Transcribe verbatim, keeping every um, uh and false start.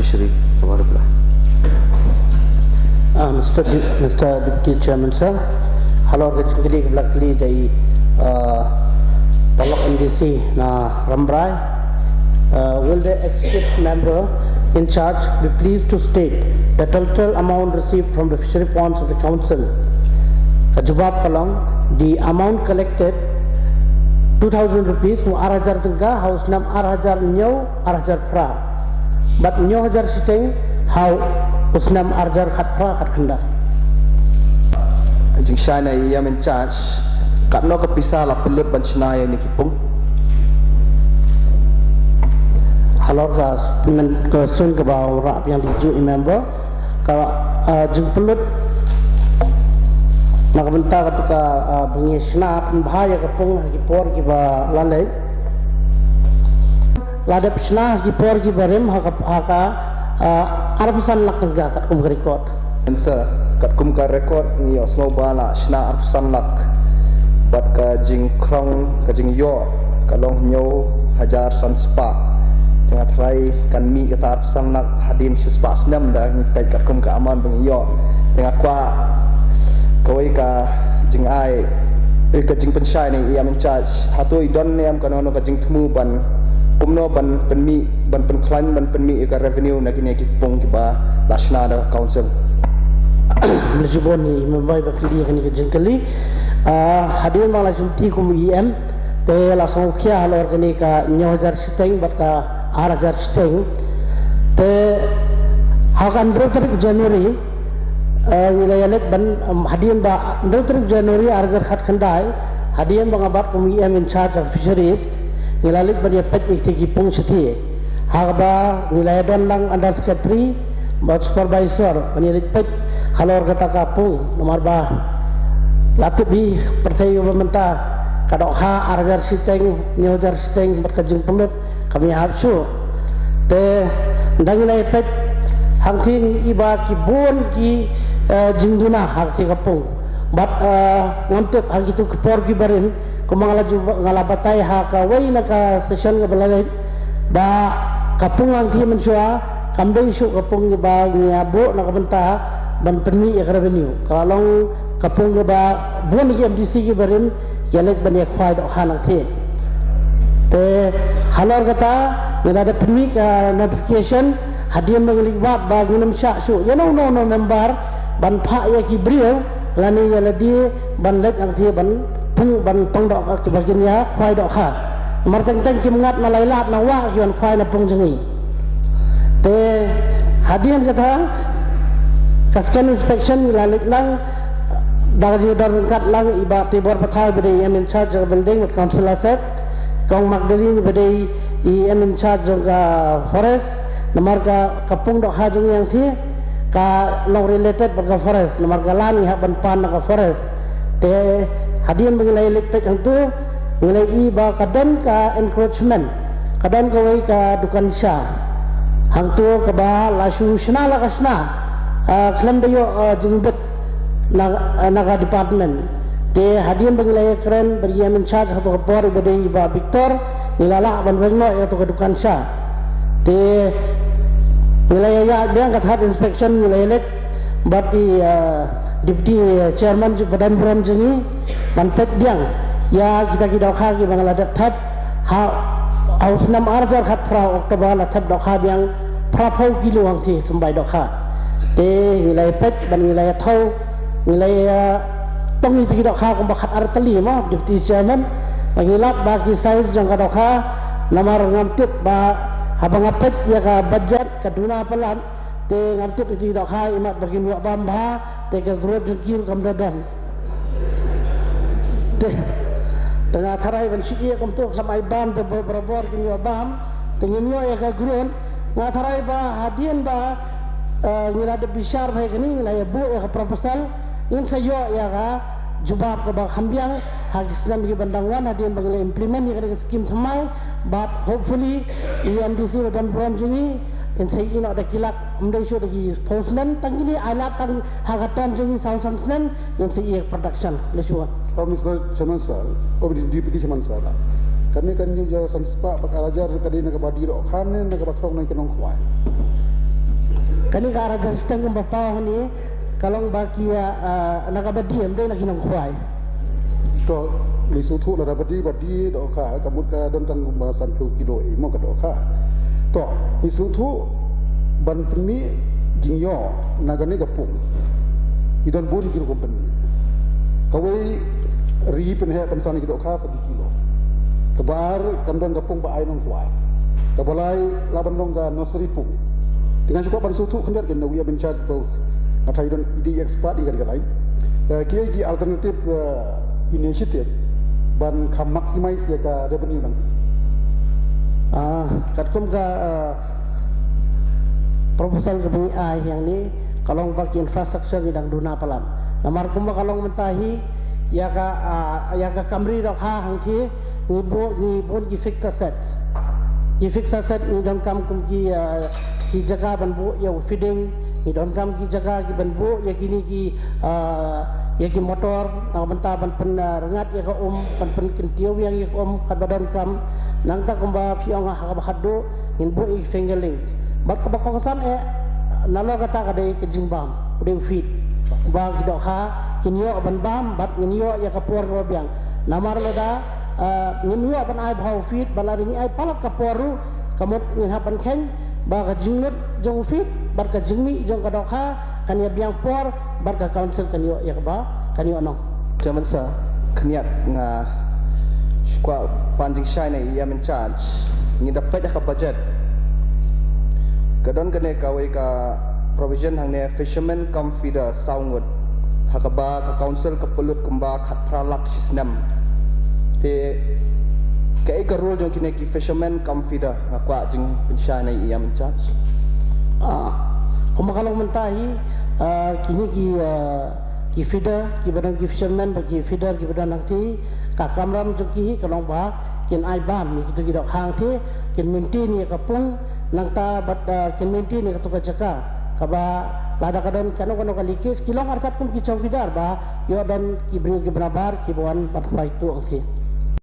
Shri Sabar Bla. Uh, Mr. De- Mr. Deputy Chairman, sir, halor ka jingkylli ka ba la kylli da i, uh, paralok M D C na Rambrai. Uh, will the executive member in charge be pleased to state the total amount received from the fishery ponds of the council? Ka jubab ka long, the amount collected two thousand rupees, mu ar hajar tyngka ha u snem ar hajar hynñiew ar hajar phra. Bad hynñiew hajar shiteng ha u snem ar hajar khatphra khatkhyndai. Jingshai na i em in charge, katno ka pisa la pynlut ban shna ïa kine ki pung? Halor ka supplement question ka ba u rah biang da i ju i member, ka, ah, jingpynlut na ka bynta ka tu ka, ah, ba ngi shna pynbha ïa ka pung ha ki por ki ba la leit. La dep shna ha ki por ki barim ha ka, ha ka, ah, arphew san lak tyngka katkum ka record. Answer, katkum ka record ngi ïohsngew ba la shna arphew san lak. Bad ka jingkhrong, ka jingïoh ka long hynñiew hajar san spah. Te nga tharai kan mih kata arphew san lak hadien shi spah snem da ngi peit katkum ka amount ba ngi ïoh. Te nga kwah kawei ka jingai, eh, ka jingpynshai na i em in charge. Hato i don ne em kano kano ka jingthmu ban kumno ban pynmih, ban pynkhlaiñ, ban pynmih ïa ka revenue na kine ki pung ki ba la shna da ka council? Khublei shibun ïa i member ba kylli ïa kane ka jingkylli. Ah, hadien ba la shim ti kum i em, te la sngewkhia halor kane ka hynñiew hajar shiteng bad ka ar hajar shiteng. Te ha ka hynriew tarik January, eh, ngi la ïaleit ban, em, hadien ba hynriew tarik January ar hajar khatkhyndai, hadien ba nga bat kum i em in charge of fisheries, ngi la leit ban ïa peit ïa kite ki pung shathie. Ha kaba ngi la ïa don lang under secretary bad supervisor ban ïa leit peit halor kata ka pung, namar ba la tip hi pyrthei ba mynta ka dohkha ar hajar shiteng, hynñiew hajar shiteng bad ka jingpynlut kam ïahap shuh. Te ynda ngi la ïa peit hangthie ngi i ba ki bun ki, eh, jingduna ha kata ka pung. Bad, eh, ngam tip ha kitu ki por ki barim, kumba nga la ju, nga la batai ha kawei na ka session kaba la leit, ba ka pung hangthie mynshuwa kam dei shuh ka pung kaba ngi ïa buh na ka bynta ban pynmih ïa ka revenue. Ka la long ka pung kaba bun ki M D C ki barim ki ïa leit ban ïa khwai dohkha hangthie. Te halor kata ngi la dep pynmih ka notification hadien ba ngi leit wad ba ngin ym shah shuh ïa uno uno member ban phah ïa ki briew lane ïa lade ban leit hangthie ban pung ban tong dohkha kiba kin ïa khwai dohkha. Namar teng teng kim ngat na Lailad na Wah ki wan khwai na pung jong ngi. Te hadien kata ka second inspection ngi la leit lang da ka jingdon ryngkat lang i Bah Tibor Pathaw ba dei i em in charge jong ka building bad council asset. Kong Magdalene ba dei i em in charge jong ka forest, namar ka, ka pung dohkha jong ngi hangthie ka long related bad ka forest, namar ka lan ngi hap ban pan na ka forest. Te hadien ba ngi la ïa leit peit hangtu ngi la ïohi ba ka don ka encroachment, ka don kawei ka dukan sha hangtu kaba la shu shna la ka shna, ah, khlem da ïoh, ah, jingbit na, na ka department. Te hadien ba ngi la ïa kren bad i em in charge ha kato ka por iba dei i Bah Victor, ngi la lah ban weng noh ïa kato ka dukan sha. Te ngi la ïa ïaid biang ka third inspection, ngi la ïa leit bad i, eh, deputy, eh, chairman jong, ba don burom jong ngi ban peit biang ïa kita ki dohkha kiba nga la dep thep ha, ha u snem ar hajar khatphra October la thep dohkha biang phraphew kilo hangthie symbai dohkha. Te ngi la ïa peit bad ngi la ïa thew, ngi la ïa tong ïa kita ki dohkha kumba khatar tylli mo, deputy chairman. Ba ngi lap ba ki size jong ka dohkha, namar ngam tip ba haba nga peit ïa ka budget ka duna palat, te ngam tip ïa kita ki dohkha imat ba kin ïoh bam bha, te ka growth jong ki ruh kam da don. Te, te nga tharai ban shu ïa kumto khlem ai bam te ba-, barabor kin ïoh bam, te ngin ïoh ïa ka growth. Nga tharai ba hadien ba, eh, ngi la dep bishar bha ïa kane, ngi la ïa buh ïa ka proposal, ngin sa ïoh ïa ka jubab kaba kham biang ha ki snem kiban dang wan hadien ba ngi la implement ïa kane ka skim thymmai. But hopefully i M D C ba don burom jong ngi, ngin sa ïoh noh da ki lak, ym dei shuh da ki phew snem, tang kine ai lad tang ha ka term jong ngi saw san snem, ngin sa ïoh production. Khublei shibun. Oh, Mister Chairman Sir, oh, Deputy Chairman Sir. Kane ka hynñiew hajar san spah bad ar hajar ka dei na kaba die dohkha ne na kaba khrong na ka nongkhwai? Kane ka arhajar shiteng kumba paw hangne ka long ba ki ïa, ah, na ka Badi, ym dei na ki Nongkhwai. To, ngi sngewthuh lada Badi, Badi dohkha, ka mut ka don tang kumba sanphew kilo, eh, mo ka dohkha. To, ngi sngewthuh ban pynmih jingïoh na kane ka pung, i don bun ki rukom pynmih. Kawei, ri pynheh pynsan ïa ki dohkha sa ki kilo. Kaba ar, kan don ka pung ba ai Nongkhwai. Kaba lai, lah ban long ka nursery pung. Te nga shu kwah ban sngewthuh khyndiat ïa u E M in charge ba nga tharai i don, i dei expert ïa kane ka line. Eh, kiei ki alternative, eh, initiative ban kham maximize ïa ka revenue nangta? Ah, katkum ka, ah, proposal kaba ngi ai hangne, ka long ba ki infrastructure ngi dang duna palat. Namar kumba ka long mynta hi, ïa ka, ah, ïa ka kam ri dohkha hangthie, ngi buh, ngi bun ki fixed asset. Ki fixed asset ngi donkam kum ki, ah, ki jaka ban buh ïa u feeding, ngi donkam ki jaka ki ban buh ïa kine ki, ah, ïa ki motor, na ka bynta ban pyn, ah, rngat ïa ka um, ban pynkyntiew biang ïa ka um, katba donkam, nangta kumba phi ong ha kaba khatduh, ngin buh ïa ki fingerlings. Bad kaba kongsan eh, nalor kata ka dei ka jingbam, u dei u feed. Ba ki dohkha, kin ïoh ban bam, bad ngin ïoh ïa ka por kaba biang. Namar lada, ah, ngim ïoh ban ai bha u feed, bad lada ngi ai palat ka por ruh, ka mut ngin hap ban kheiñ, ba ka jinglut jong u feed, bad ka jingmih jong ka dohkha, kan ïa biang por, bad ka council kan ïoh ïa kaba, kan ïoh nong. Chairman sir, khyndiat nga shu kwah pan jingshai na i E M in charge. Ngi da peit ha ka budget, ka don kane kawei ka provision hangne fisherman cum feeder saw ngut. Ha kaba ka council ka pynlut kumba khatphra lak shi snem. Te kaei ka role jong kine ki fisherman cum feeder, nga kwah jingpynshai na i E M in charge. Ah, kumba ka long mynta hi, ah, kine ki, ah, ki feeder, kiba don ki fisherman, bad ki feeder, kiba don hangthie, ka kamram jong ki hi, ka long ba, kin ai bam, ïa kito ki dohkha hangthie, kin maintain ïa ka pung, nangta bad, ah, kin maintain ïa kato ka jaka, kaba, lada ka don kano kano ka leakage, ki long artat kum ki chowkidar ba, ïoh don ki briew kiba nabar, kiba wan ban phai tuh hangthie.